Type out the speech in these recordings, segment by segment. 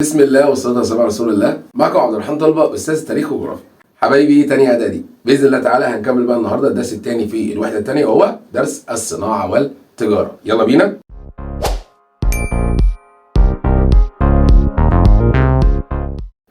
بسم الله والصلاة والسلام على رسول الله. معكم عبد الرحمن طلبه، استاذ تاريخ وجغرافيا. حبايبي تاني اعدادي، باذن الله تعالى هنكمل بقى النهارده الدرس الثاني في الوحدة الثانيه، وهو درس الصناعة والتجارة. يلا بينا.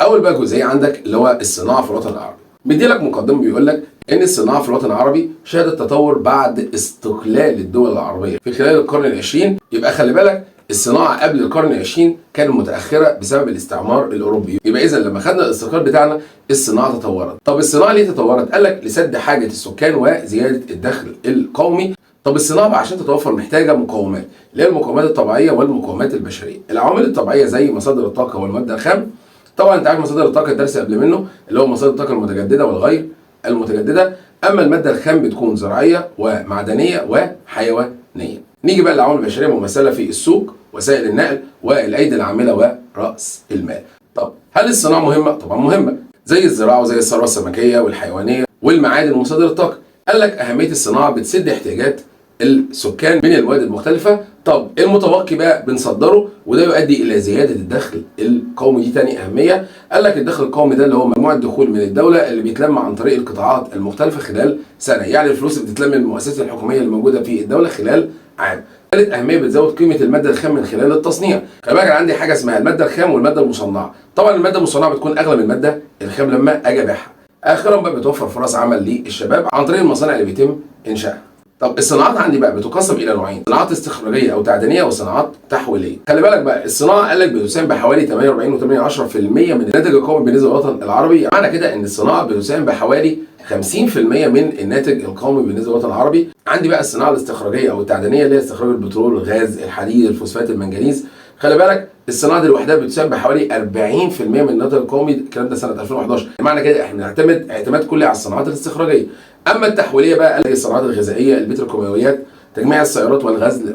اول بقى جزئية عندك اللي هو الصناعة في الوطن العربي. مدي لك مقدمه بيقول لك ان الصناعة في الوطن العربي شهدت تطور بعد استقلال الدول العربية في خلال القرن العشرين. يبقى خلي بالك الصناعة قبل القرن العشرين كانت متاخرة بسبب الاستعمار الاوروبي. يبقى اذا لما خدنا الاستقلال بتاعنا الصناعة تطورت. طب الصناعة ليه تطورت؟ قال لك لسد حاجة السكان وزيادة الدخل القومي. طب الصناعة بقى عشان تتوفر محتاجه مقومات، اللي هي المقومات الطبيعية والمقومات البشرية. العوامل الطبيعية زي مصادر الطاقة والمادة الخام. طبعا انت عارف مصادر الطاقة الدرس قبل منه اللي هو مصادر الطاقة المتجددة والغير المتجددة. اما المادة الخام بتكون زراعية ومعدنيه وحيوانيه. نيجي بقى للعوامل البشرية ممثلة في السوق، وسائل النقل، والايدي العاملة، وراس المال. طب هل الصناعة مهمة؟ طبعا مهمة، زي الزراعة وزي الثروة السمكيه والحيوانيه والمعادن ومصادر الطاقة. قال لك اهمية الصناعة بتسد احتياجات السكان من المواد المختلفة. طب المتبقي بقى بنصدره، وده يؤدي الى زيادة الدخل القومي. دي تاني اهمية. قال لك الدخل القومي ده اللي هو مجموع الدخول من الدولة اللي بيتلم عن طريق القطاعات المختلفة خلال سنة، يعني الفلوس اللي بتتلم من المؤسسات الحكومية اللي موجودة في الدولة خلال عام. ثالث اهمية بتزود قيمة المادة الخام من خلال التصنيع. خلي بالك انا عندي حاجة اسمها المادة الخام والمادة المصنعة. طبعا المادة المصنعة بتكون اغلى من المادة الخام لما اجي ابيعها. اخيرا بقى بتوفر فرص عمل للشباب عن طريق المصانع اللي بيتم انشائها. طب الصناعات عندي بقى بتقسم الى نوعين، صناعات استخراجيه او تعدينيه وصناعات تحويليه. خلي بالك بقى الصناعة قال لك بتساهم بحوالي 48.8% من الناتج القومي بالنسبة للوطن العربي. معنى كده ان الصناعة بتساهم بحوالي 50% من الناتج القومي بالنسبة للوطن العربي. عندي بقى الصناعة الاستخراجيه او التعدينيه اللي هي استخراج البترول، الغاز، الحديد، الفوسفات، المنجنيز. خلي بالك الصناعة دي لوحدها بتساهم بحوالي 40% من الناتج القومي، الكلام ده سنة 2011. معنى كده احنا بنعتمد اعتماد كلي على الصناعات الاستخراجيه. اما التحويليه بقى اللي هي الصناعات الغذائية، البتروكيماويات، تجميع السيارات والغزل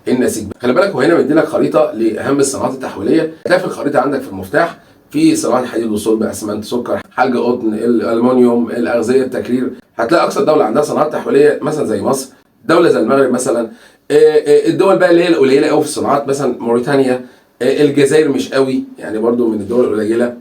والنسيج. خلي بالك وهنا مدي لك خريطة لاهم الصناعات التحويليه. هتلاقي في الخريطة عندك في المفتاح في صناعة حديد وصلب، اسمنت، سكر، حلق قطن، الالومنيوم، الاغذية، التكرير. هتلاقي اكثر دولة عندها صناعات تحويليه مثلا زي مصر، دولة زي المغرب مثلا. الدول بقى اللي هي القليلة قوي في الصناعات مثلا موريتانيا، الجزائر مش قوي يعني برضو من الدول القليلة.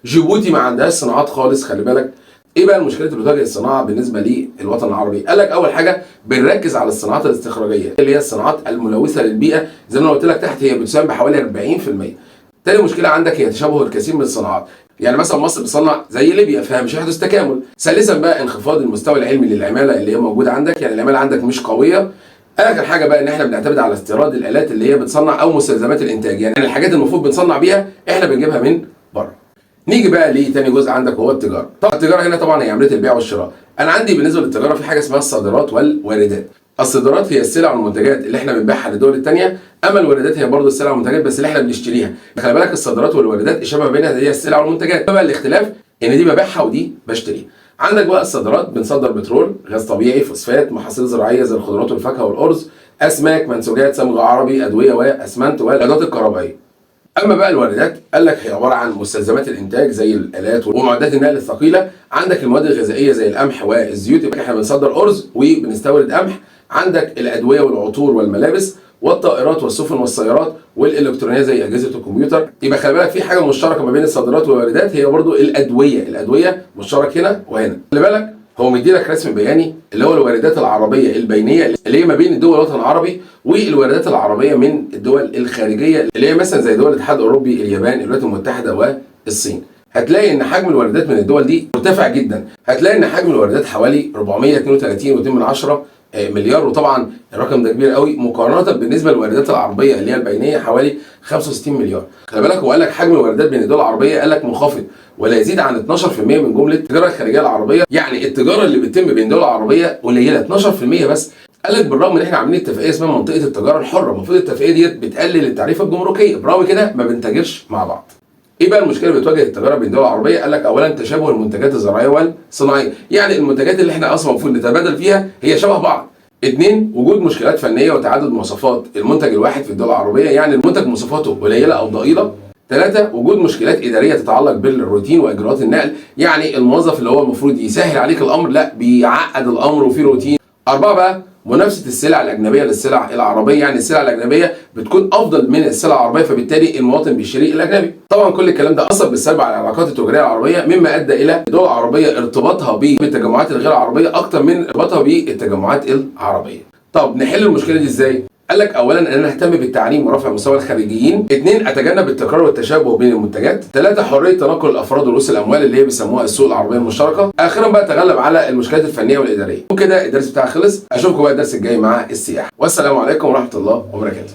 جيبوتي ما عندهاش صناعات خالص. خلي بالك ايه بقى المشكلات اللي بتواجه الصناعة بالنسبة للوطن العربي؟ قال لك اول حاجة بنركز على الصناعات الاستخراجيه اللي هي الصناعات الملوثة للبيئة، زي ما انا قلت لك تحت هي بتساهم بحوالي 40%. تاني مشكلة عندك هي تشابه الكثير من الصناعات، يعني مثلا مصر بتصنع زي ليبيا فمش هيحدث تكامل. ثالثا بقى انخفاض المستوى العلمي للعماله اللي هي موجودة عندك، يعني العمالة عندك مش قوية. اخر حاجة بقى ان احنا بنعتمد على استيراد الالات اللي هي بتصنع او مستلزمات الانتاج، يعني الحاجات المفروض بنصنع بيها احنا بنجيبها من بره. نيجي بقى لتاني جزء عندك وهو التجارة. طبعا التجارة هنا طبعا هي عملية البيع والشراء. انا عندي بالنسبة للتجارة في حاجة اسمها الصادرات والواردات. الصادرات هي السلع والمنتجات اللي احنا بنبيعها للدول الثانية، اما الواردات هي برضه السلع والمنتجات بس اللي احنا بنشتريها. خلي بالك الصادرات والواردات الشبه بينها هي السلع والمنتجات، بقى الاختلاف ان دي ببيعها ودي بشتريها. عندك بقى الصادرات بنصدر بترول، غاز طبيعي، فوسفات، محاصيل زراعية زي الخضروات والفاكهه والارز، اسماك، منسوجات، صمغ عربي، ادوية واسمنت والادوات الكهربائية. اما بقى الواردات قال لك هي عبارة عن مستلزمات الانتاج زي الالات ومعدات النقل الثقيلة. عندك المواد الغذائية زي القمح والزيوت، يبقى احنا بنصدر ارز وبنستورد قمح. عندك الادوية والعطور والملابس والطائرات والسفن والسيارات والالكترونيه زي اجهزة الكمبيوتر. يبقى خلي بالك في حاجة مشتركة ما بين الصادرات والواردات هي برضو الادوية، الادوية مشترك هنا وهنا. خلي بالك هو مدي لك رسم بياني اللي هو الواردات العربية البينية اللي هي ما بين الدول الوطن العربي، والواردات العربية من الدول الخارجية اللي هي مثلا زي دول الاتحاد الاوروبي، اليابان، الولايات المتحدة والصين. هتلاقي ان حجم الواردات من الدول دي مرتفع جدا. هتلاقي ان حجم الواردات حوالي 432.2 مليار، وطبعا الرقم ده كبير قوي مقارنة بالنسبة للواردات العربية اللي هي البينية حوالي 65 مليار. خلي بالك هو قال لك حجم الواردات بين الدول العربية قال لك منخفض ولا يزيد عن 12% من جملة التجارة الخارجية العربية، يعني التجارة اللي بتتم بين الدول العربية قليله 12% بس. قال لك بالرغم ان احنا عاملين اتفاقية اسمها منطقة التجارة الحرة، المفروض الاتفاقية ديت بتقلل التعريفه الجمركيه، برغم كده ما بنتاجرش مع بعض. ايه بقى المشكلة اللي بتواجه التجارة بين الدول العربية؟ قال لك اولا تشابه المنتجات الزراعية والصناعيه، يعني المنتجات اللي احنا اصلا المفروض نتبادل فيها هي شبه بعض. اثنين، وجود مشكلات فنية وتعدد مواصفات المنتج الواحد في الدول العربية، يعني المنتج مواصفاته قليله او ضئيلة. ثلاثة، وجود مشكلات إدارية تتعلق بالروتين وإجراءات النقل، يعني الموظف اللي هو المفروض يسهل عليك الأمر لا بيعقد الأمر وفي روتين. أربعة بقى، منافسه السلع الاجنبية للسلع العربية، يعني السلع الاجنبية بتكون افضل من السلع العربية، فبالتالي المواطن بيشتري الاجنبي. طبعا كل الكلام ده اثر بالسلب على العلاقات التجارية العربية، مما ادى الى الدول العربية ارتباطها بالتجمعات الغير عربية اكتر من ارتباطها بالتجمعات العربية. طب نحل المشكلة دي ازاي؟ قال لك اولا ان انا اهتم بالتعليم ورفع مستوى الخريجيين، اثنين اتجنب التكرار والتشابه بين المنتجات، ثلاثة حرية تنقل الافراد ورؤوس الاموال اللي هي بيسموها السوق العربية المشتركة، اخيرا بقى اتغلب على المشكلات الفنية والادارية. وكده الدرس بتاعي خلص، اشوفكم بقى الدرس الجاي مع السياحة، والسلام عليكم ورحمة الله وبركاته.